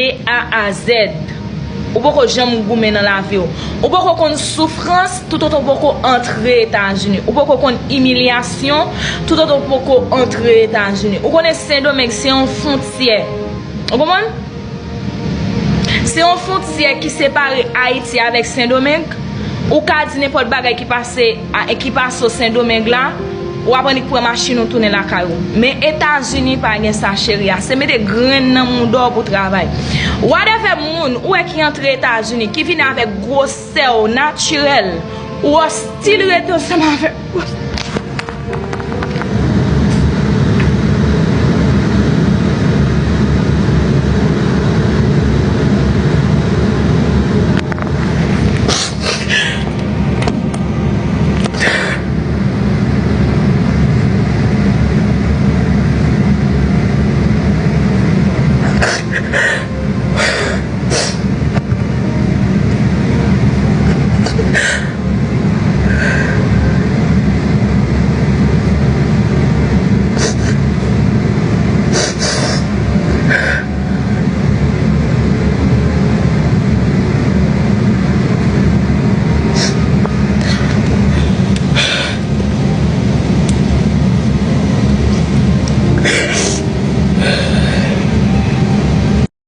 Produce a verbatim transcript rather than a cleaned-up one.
De A a Z. Ou poko janm goumen nan lavi w. Ou poko konn soufrans toutotan w poko antre Etazini. Ou poko konn imilyasyon toutotan w poko antre Etazini. Ou konnen Sendomeng se yon fwontyè. Ou konprann? Se yon fwontyè ki separe Ayiti avèk Sendomeng. Ou ka di nenpòt bagay ki pase, a, ki pase w Sendomeng la, w ap annik pran machin ou tounen lakay ou. Men Etazini pa gen sa, cheri a. Se mete grenn nan mouda w pou travay. Whatever moun ou wè ki antre Etazini, ki vini avèk gwosè w natirèl, ou ostil rete ansanm avèk